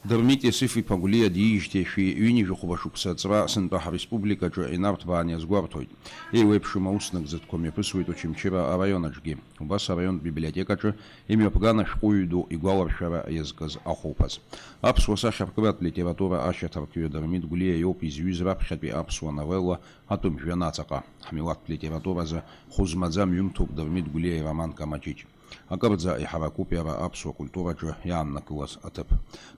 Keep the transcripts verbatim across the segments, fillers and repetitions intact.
Дырмит Есиф-иԥа Гәлиа диижьҭеи шәи ҩынҩажәи хәба шықәса аҵра сынтәа ҳреспубликаҿы инарҭбаан иазгәарҭоит. Еиуеиԥшым аус нагӡатәқәа мҩаԥысуеит Очамчыра араион аҿгьы. Убас араионтә библиотекаҿы имҩаԥган ашәҟәыҩҩы ду игәаларшәара иазкыз ахәылԥаз. Аԥсуа сахьаркыратә литература ашьаҭаркҩы Дырмит Гәлиа иоуп изҩыз раԥхьатәи аԥсуа новелла Атәым жәҩан аҵаҟа. Ҳмилаҭтә литературазы хәы змаӡам ҩымҭоуп Дырмит Гәлиа ироман Камаҷыҷ. Акырӡа иҳаракуп иара аԥсуа культураҿы иааннакылаз аҭыԥ.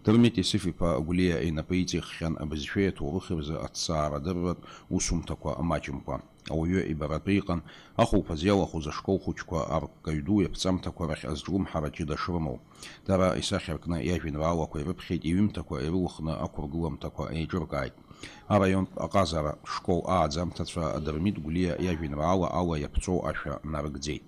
Дырмит Есиф-иԥа Гәлиа инапы иҵиххьан абызшәеи аҭоурыхи рзы аҭҵаарадырратә усумҭақәа маҷымкәа. Ауаҩы ибаратәы иҟан ахәылԥаз иалахәыз ашкол хәыҷқәа арккаҩ ду иаԥҵамҭақәа рахь азҿлымҳара ҷыда шрымоу. Дара исахьаркны иажәеинраалақәа ирыԥхьеит, иҩымҭақәа ирылхны ақәыргыламҭақәа еиҿыркааит. Араионтә аҟазара школ ааӡамҭацәа Дырмит Гәлиа иажәеинраала ала иаԥҵоу ашәа нарыгӡеит.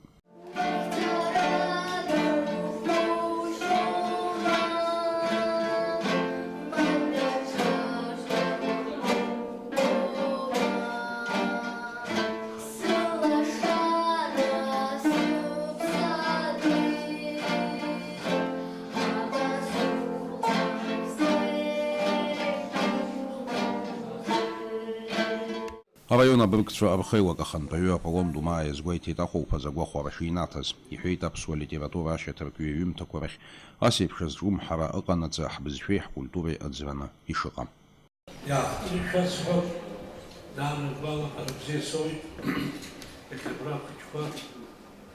Араион абыргцәа рхеилак ахантәаҩы Аполлон Думаа иазгәеиҭеит ахәылԥаз агәахәара шинаҭаз. Иҳәеит, аԥсуа литература ашьаҭаркҩы иҩымҭақәа рахь ас еиԥш азҿлымҳара ыҟанаҵы ҳбызшәеи ҳкультуреи аӡраны ишыҟам. Иаахҵәаны шәасҳәап, даара агәалаҟара бзиа соуит, иахьа абра ахәыҷқәа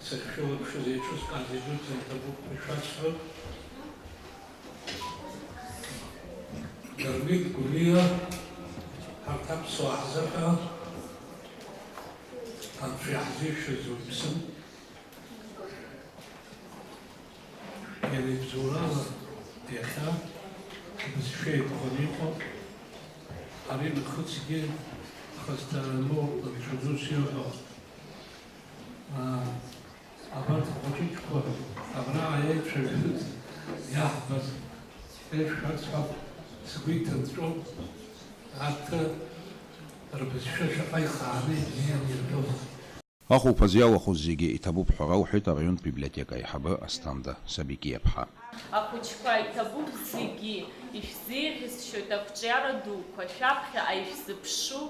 сахьшәылаԥшыз еиҿыскааз идуӡӡан иҭабуп ҳәа шәасҳәап. Дырмит Гәлиа ҳарҭ аԥсуаа ҳзыҳәа Анцәа иаҳзишаз уаҩԥсын. Иара ибзоурала иахьа ибызшәа еибганы иҟоуп. Ари нахысгьы хысҭа ануп, анцәа ус иуҳәо. Аа, абарҭ ахәыҷыҷқәа абра еицәажәоз иаҳбаз еиԥш, ацҳа, сгәы иҭынҵәон, арҭ рбызшәа шаҟа ихааны ибзианы ирҳәоз. Ахәылԥаз иалахәыз зегьы иҭабуп ҳәа ралҳәеит араионтә библиотека аиҳабы Асҭанда Сабикиаԥҳа. Ахәыҷқәа иҭабуп зегьы, ишәзеиӷьасшьоит ақәҿиара дуқәа, шәаԥхьаҟа ишәзыԥшу,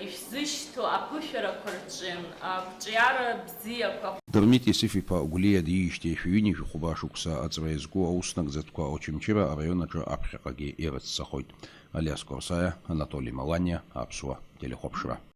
ишәзышьҭоу аԥышәарақәа рҿы, ақәҿиара бзиақәа. Дырмит Есиф-иԥа Гәлиа диижьҭеи шәи ҩынҩажәи хәба шықәса аҵра иазку аус нагӡатәқәа Очамчыра араион аҿы аԥхьаҟагьы ирыццахоит. Алиас Корсаиа, Анатоли Маланиа, Аԥсуа телехәаԥшра.